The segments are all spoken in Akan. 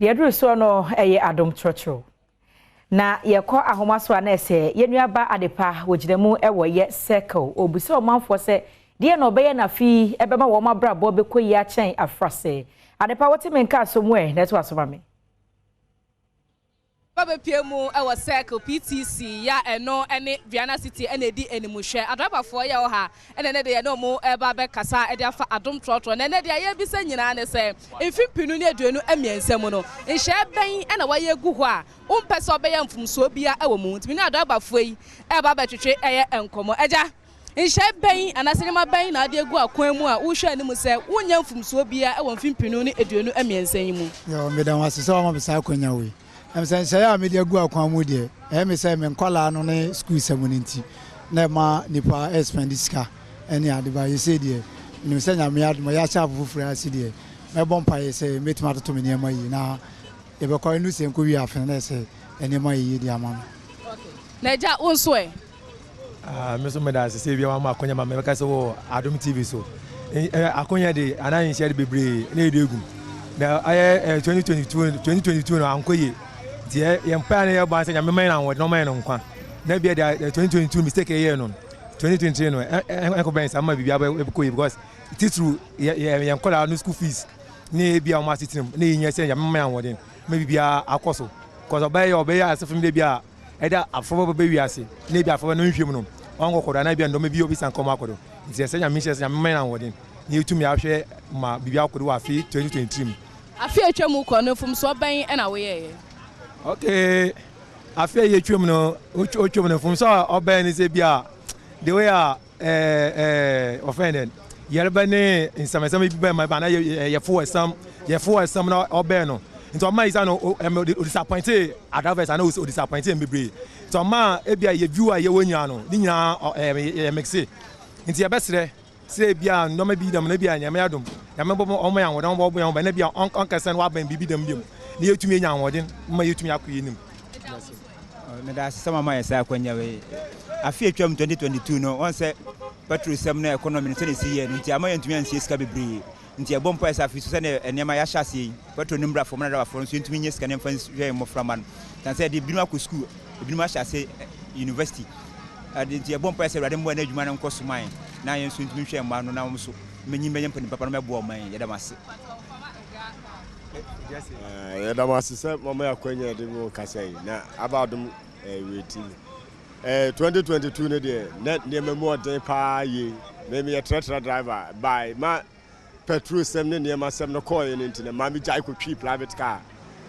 Deɛ ɛduru soɔ no yɛ Adom Trɔtrɔ. Na yɛkɔ ahoma so a na ɛsɛ yɛn nuaba Adepa wɔgyina mu wɔ yɛ circle. Ɔrebisa ɔmanfoɔ sɛ deɛ na ɔbɛyɛ na afei ɛbɛma wɔn abrabɔ bɛkɔ yie akyɛn afrase. Adepa, wote me nka so mu ɛ na ɛto aso ma me. Babɛpie mu wɔ Circle PTC ya ɛno ne Viana City ɛna edi animhwɛ. Adrabafoɔ yɛ wɔ ha ɛna ɛnɛ de yɛne ɔmo ɛba bɛkasa ɛde afa Adom Trɔtrɔ. Na ɛnɛ deɛ yɛbisa nyinaa ne sɛ, mfe 2023 mu no, nhyɛ bɛn ɛna wɔayɛ gu hɔ a wompɛ sɛ ɔbɛyɛ mfomsoɔ bia ɛwɔ mu? Ntumi ne adrabafoɔ yi ɛba bɛtwetwe ɛyɛ nkɔmmɔ. Agya, nhyɛ bɛn anaasɛ nneɛma bɛn na ade agu akwan mu a wohwɛ anim sɛ wonyɛ mfomsoɔ bia ɛwɔ mfe 2023 yi mu? Yɛ meda wo ase sɛ wama me saa akwanya wei. Sɛ nhyɛeɛ a mede agu akwan mu deɛ, ɛyɛ me sɛ me nkɔlaa no ne sukuu sɛm no nti na ɛma nipa ɛspend sika ɛne ade ba. Yɛsɛ deɛ menim sɛ Nyame adom a yɛahyɛ afo foforɔ ase deɛ, mɛbɔ mpaeɛ sɛ mɛtumi atoto me nneɛma yie na yɛbɛkɔ ɛnu sɛ nkɔwie afe no na ɛsɛ nneɛma yɛ yie de ama me. Na agya, wo nso ɛ? Ah, me nso meda ase sɛ ebia wama akonya ma mebɛka sɛ wɔ Adom TV so. Akonya de anaa nhyɛ de bebree na yɛde egu na ayɛ 2022 2022 no ankɔ yie, nti yɛn mpaeɛ no yɛbɔ sɛ Nyame ma yɛn ahoɔden na ɔma yɛn no nkwa na bia de 2022 mistake yɛyɛ no, 2023 no ɛnkɔ bɛn saa ma biribi abɛkɔ yie, because titiri yɛ yɛn nkɔla no school fees ne ebi a wɔn asetena mu ne yɛnyɛ sɛ Nyame ma yɛn ahoɔden ma biribiara akɔ so, because ɔbɛyɛ asefo mi de bi a ɛda afɔbɔ bɛbɛ wiase na ebi afɔbɔ no nhwɛ mu no ɔnkɔ kɔdɔ anaa ebi a ndɔm bi obi san kɔm akɔdɔ. Nti ɛsɛ Nyame hyɛ sɛ Nyame ma yɛn ahoɔden na yɛtumi ahwɛ ma biribi akɔdɔ wɔ afe 2023 mu. Afe a atwa mu kɔ no, mfomsoɔ bɛn ɛna woyɛeɛ? Okay, afe a yɛtwa mu no, otwa mu no, mfomsoɔ a ɔbɛn ne sɛ bi a the way a ɛɛ ɛɛ ɔfɛn dɛ yɛreba ne nsɛmnsɛm bi bɛn ma ba na yɛfo ɛsɛm na ɔbɛn no, nti ɔma yi sa no ɛmɛ o disappoint drivers ana o disappoint yɛn bebree, nti ɔma ebi a yɛ view a yɛwɔ nyinaa no ne nyinaa yɛ mix. Nti yɛbɛsrɛ sɛ ebi a nneɛma bi dɛm na ebi a Nyame adom, Nyame bɔ ɔmo yɛn ahoɔden, ɔmo bɔ yɛn ho ban na ebi a ɔnkɛsɛ no wabɛn biribi dɛm biom na yɛtumi anya ahoɔden ma yɛtumi akɔ yɛn nim. Meda ase sɛ mama yɛ saa akwanya wei. Afe atwam 2022 no, wɔn sɛ petrol sɛm no, economy no sɛne ɛsi yɛ no nti ama yɛntumi ansie sika bebree, nti ɛbɔ mpa sɛ afe so sɛne nneɛma yɛahyɛ aseɛ yi, petrol no mbra fam na driverfoɔ nso yɛntumi nyɛ sika ne mfa nhwɛ yɛn mmɔframma no, sane sɛ yɛde binom akɔ sukuu, ebinom ahyɛ ase university ade. Nti ɛbɔ mpa sɛ Awurade mmoa no adwuma no nkɔ so man na yɛn nso ntumi nhwɛ mma no na wɔn nso mɛnyi bɛyɛ mpanin papa no mɛboa ɔman. Yɛda mo ase. Yɛda mo ase sɛ mama yɛ akwanya yɛde mo kasa yi na aba Adom wei TV. 2022 no deɛ, na nneɛma mu ɔden paa yie. Me meyɛ trɛtrɛ driver by ma petrol sɛm ne nneɛma sɛm no kɔɔeɛ no nti no ma megyae kɔtwii private car.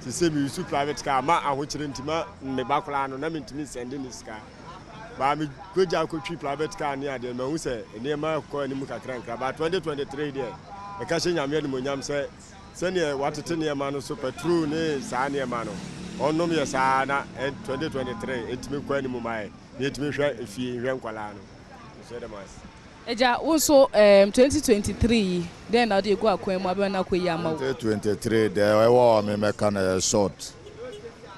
Sɛ meyusu private car ma ahokyere nti ma me ba koraa no na mentumi nsɛnde ne sika baa me kɔgya kɔtwi private car ne adeɛ. Mahu sɛ nneɛma kɔ anim kakra nkra ba. 2023 deɛ, ɛka hyɛ Nyame animonyam sɛ sɛneɛ watete nneɛma no so, petrol ne saa nneɛma no ɔnom yɛ saa na 2023 ɛtumi kɔ anim ma yɛ na yɛtumi hwɛ efie, hwɛ nkwalaa no nso. Yɛda mo ase. Agya, wo nso, 2023 yi, dɛn na wode egu akwan mu abɛma no akɔ yi ama wo? 2023 deɛ, ɛwɔ hɔ me mɛka no yɛ short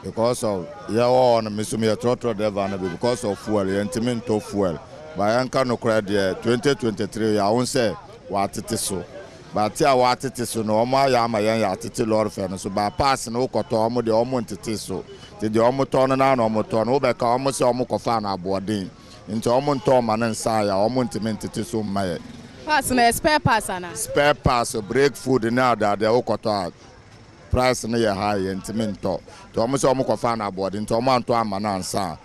because of yɛwɔ hɔ no, me so meyɛ trɔtrɔ driver no bi, because of fuel yɛntumi ntɔ fuel ba. Yɛnka nokorɛ deɛ, 2023 yɛawo sɛ wɔatete so, baate a wɔatete so no, ɔmo ayɛ ama yɛn yɛatete lɔre fare no so ba. Parts no wokɔtɔ, ɔmo deɛ ɔmo ntete so, nti deɛ ɔmo tɔ no na ɔmo tɔ no, wobɛka ɔmo sɛ ɔmo kɔfa no aboɔden, nti ɔmo ntɔ ɔma no nsa yɛ a ɔmo ntumi ntete so mma yɛ. Parts no yɛ spare parts ana? Spare parts, brake fluid ne adeade a wokɔtɔ a price no yɛ high, yɛ ntumi ntɔ, nti ɔmo sɛ ɔmo kɔfa no aboɔden, nti ɔmo antɔ ama no ansa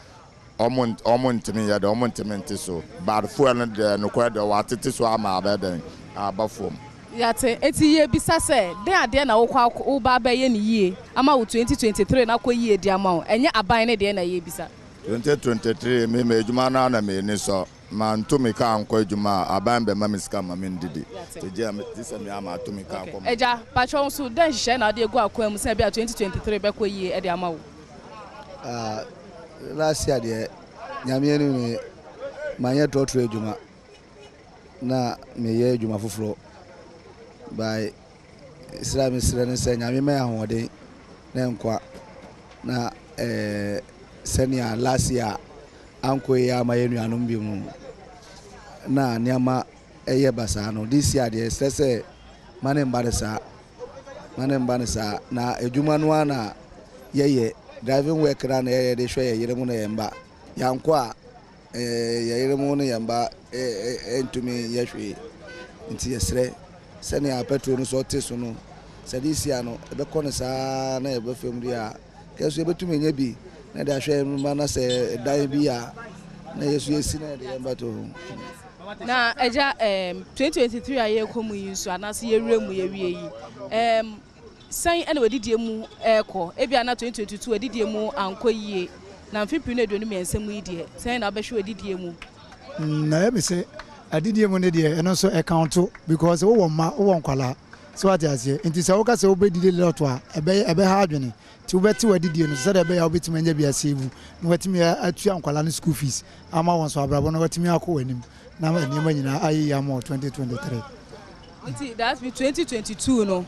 a ɔmo ntumi yɛ dɛ ɔmo ntumi nte so. But fuel no deɛ, nokorɛ deɛ, wɔatete so ama abɛdɛn aba fam. Yate. Eti yɛbisa sɛ den adeɛ na wokɔ woba abɛyɛ ne yie ama wo 2023 na akɔ yie di ama wo? Ɛnyɛ aban ne deɛ na yɛbisa. 2023, me ma adwuma no ana m'ani sɔ ma nto me kaa nkɔ adwuma a aban bɛma me sika ma me ndidi, nti gye gye sɛ me ama ato me kaa kɔ. Agya, patwɛ, wo nso, dɛn nhyehyɛ na wode egu akwan mu sɛ bi a 2023 bɛkɔ yie ɛde ama wo? Ah, last year deɛ, Nyame anim ne manyɛ trɔtrɔ adwuma na meyɛ adwuma foforɔ by srɛ a mesrɛ no sɛ Nyame ma yɛ ahoɔden ne nkwa na sɛnea last year ankɔ yi ama yɛ nuanom bi mu na nneɛma ɛyɛ basaa no, this year deɛ, ɛsɛ sɛ ma ne mba no saa. Ma no mba no saa. Na adwuma no ara na yɛyɛ, driving work no ara na yɛyɛ de hwɛ yɛn yere mo ne yɛn mma. Yɛankɔ a, yɛn yere mo ne yɛn mma ntumi nyɛ hwee. Nti yɛsrɛ, sɛnea petrol no nso ɔte so no, sɛ this year no ɛbɛkɔ no saa ara na yɛba fam deɛ a, nka nso yɛbɛtumi anya bi na yɛde ahwɛ yɛn mma na sɛ dan bi a na yɛn nso yɛsi na yɛde yɛn mma to ho. Na agya um, 2023 a yɛrekɔ mu yi nso anaasɛ yɛwura mu yɛwie yi um, sɛn ɛna wadidie mu ɛrekɔ? Ebia na 2022 adidie mu ankɔ yie na mfe 2023 mu yi deɛ sɛn na wobɛhwɛ wadidie mu? Na ɛyɛ me sɛ adidie mu no deɛ ɛno nso ɛkaunto because wowɔ mma wowɔ nkwadaa so wate aseɛ nti sɛ woka sɛ wobɛdidi lot a ɛbɛyɛ ɛbɛha adwene nti wobɛte w'adidie no so sɛdeɛ ɛbɛyɛ a wobɛtumi anya bi asave na watumi atua nkwadaa no school fees ama wɔn so abrabɔ no watumi akɔ w'anim na nneɛma nyinaa ayɛ yie ama wɔ 2023. Nti that's be 2022 no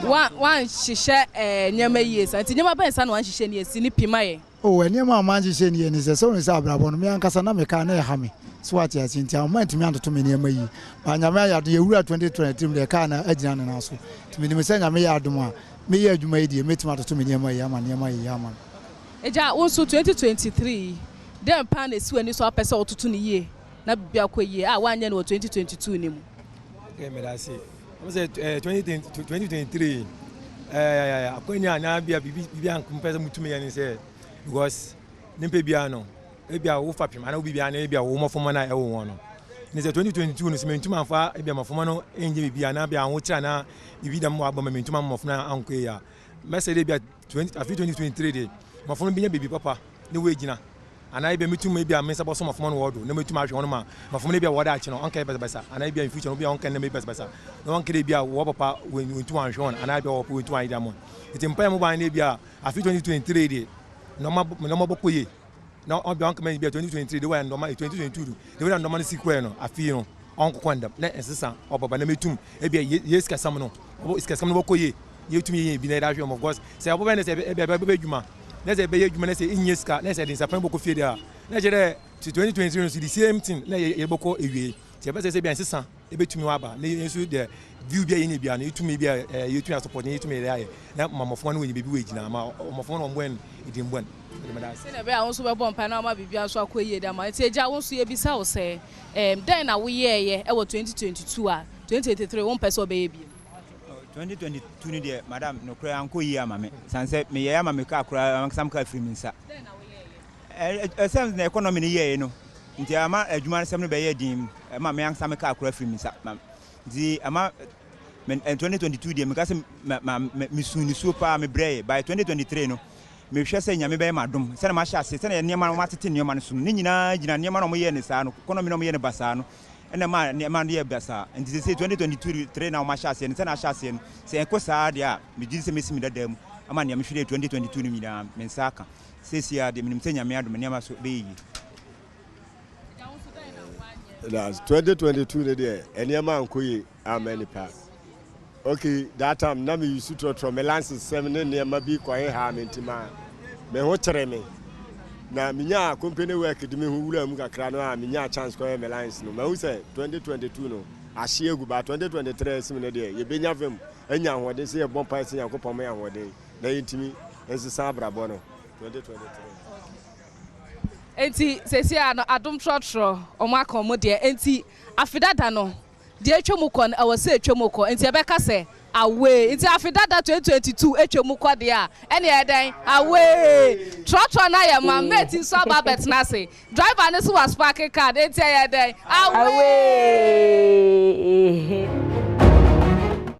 wanhyehyɛ eh, nneɛma yie sa nti nneɛma bɛn sa na wanhyehyɛ ne asi ne pi ma yɛ? Oh, nneɛma a manhyehyɛ ne yie ne sɛ sɛ wonim sɛ abrabɔ no me ankasa na me kaa na ɛha me so wate aseɛ nti amma antumi antoto me nneɛma yie but Nyame ayɛ adom yɛwura 2023 mu deɛ kaa no agyina ne nan so nti menim sɛ Nyame yɛ adom a meyɛ adwuma yi deɛ mɛtumi atoto me nneɛma yie ama nneɛma ayɛ yie ama me. Agya, wo nso 2023 yi, dɛn paa na esi w'ani so a wopɛ sɛ wototo no yie na biribi akɔ yie a woanyɛ no wɔ 2022 no mu? Okay, meda ase. Wɔn sɛ eh, 2023 eh, akwanya anaa bia biribi biribi a mpɛ sɛ mutumi yɛ ne sɛ because nipa biara no ebi a wofa pem anaa obi biara no ebi a wo mmɔframma no a ɛwɔ wɔn no ne sɛ 2022 no sɛ mentumi amfa ebi a mmɔframma no ɛnyɛ biribi anaa bi a ahokyerɛ anaa biribi dɛm wɔ aba ma mentumi amma mmɔframma no ankɔ yie a mɛsɛ dɛ ebia 20 afe 2023 de mmɔfra no benya biribi papa na woegyina anaa ebia metum ebia me nsa bɔsɔ mmɔfra no wɔ do na metum ahwɛ hɔn ma mmɔfra no ebia wɔda akye no ɔnnkɛyɛ basabasa anaa ebia in future no ebia ɔnnkɛ ndzɛmba bi basabasa na ɔnnkɛ dɛ ebia wɔ papa wonntum annhwɛ hɔn anaa ebia wɔ papa wonntum annyɛ dze ama hɔn ntsi mpae a mobɔ ara nye dɛ ebia afe 2023 de ndzɛmba ndzɛmba bɔkɔ yie. Na ɔbea ɔnkɛmɛ yi bia 2023 de wɔyɛ ndɔma 2022 do de wɔyɛ ndɔma no si kɔɛ no afei no ɔnkokɔ ndɛm na nsesa ɔbaba na metum ebia yɛ yɛ sikasɛm no ɔbɔ sikasɛm no bɔkɔ yie na yɛtum yɛ yɛ bi na yɛde ahwɛ wɔn because sɛ ɔbɛbɛ ne sɛ ebia ɛbɛbɛ adwuma na sɛ ɛbɛyɛ adwuma na sɛ ɛnyɛ sika na sɛ ɛde nsapan bɔkɔ fie deɛ a na kyerɛ dɛ ti 2023 no so the same thing na yɛ yɛbɔkɔ ewie nti ɛbɛsɛ sɛ ebia nsesa ebetumi aba na yɛn nso deɛ view bi a yɛnya biara no yɛtumi bi a ɛɛ yɛtumi asopɔt na yɛtumi yɛde ayɛ na ma mmɔfra no wɔnya baabi wɔagyina ma mmɔfra no wɔn bɔn edin bɔn ɛde meda ase. Sɛnea ɛbɛyɛ a wo nso wobɛbɔ mpae na wama biribiara nso akɔ yie de ama wo. Enti Agya, wo nso yɛbisa wo sɛ, ɛɛm, dɛn na woyɛeɛ wɔ 2022 a 2023 wompɛ sɛ wobɛyɛ bio? 2022 no deɛ, madam, nokorɛ ankɔ yie ama me. Sane sɛ meyɛeɛ ama me kaa koraa, ankasa me kaa firi me nsa. Dɛn na woyɛeɛ? Ɛsɛm na economy no yɛeɛ no nti ama adwuma no sɛm no bɛyɛɛ den ɛma me ankasa me kaa koraa firi me nsa. Nti ama me 2022 deɛ meka sɛ mesu nisuo paa mebrɛeɛ. By 2023 no mehwɛ sɛ Nyame bɛyɛ m'adom sɛdeɛ mahyɛ aseɛ sɛdeɛ nneɛma no wɔatete nneɛma no so no ne nyinaa gyina nneɛma no wɔyɛɛ no saa no economy no wɔyɛ no basaa no ɛna ɛma nneɛma no yɛ basaa nti sɛ 2023 na wɔahyɛ aseɛ no sɛdeɛ ahyɛ aseɛ no sɛ ɛkɔ saa deɛ a megye di sɛ mɛsi me dadaa mu ama nea mehweree 2022 no nyinaa me nsa aka. Seesei ara deɛ menim sɛ Nyame adom nneɛma so bɛyɛ yie. Na 2022 no deɛ nneɛma ankɔ yie amma nipa. Okay, that time na me use trɔtrɔ me license sɛm ne nneɛma bi kɔhe haa me nti ma me ho kyere me. Na menyaa company work de me ho wura mu kakra no a menyaa chance kɔyɛ me license no. Mahu sɛ 2022 no ahye agu ba 2023 asim no deɛ yɛbɛnya vim anya ahoɔden sɛ yɛbɔ mpae sɛ Nyankopɔn ma yɛ ahoɔden na yɛntumi nsesa abrabɔ no 2023. Enti seesei ara no adom trɔtrɔ wɔn aka wɔn deɛ enti afe dada no deɛ atwa mu kɔ no ɛwɔ sɛ atwa mu kɔ enti yɛbɛka sɛ away nti afe dada 2022 atwa mu kɔ deɛ a ɛne ɛyɛ dɛn away trɔtrɔ no ayɛ ma mate nso aba abɛtena ase driver no so wa sparke card enti ɛyɛ dɛn away.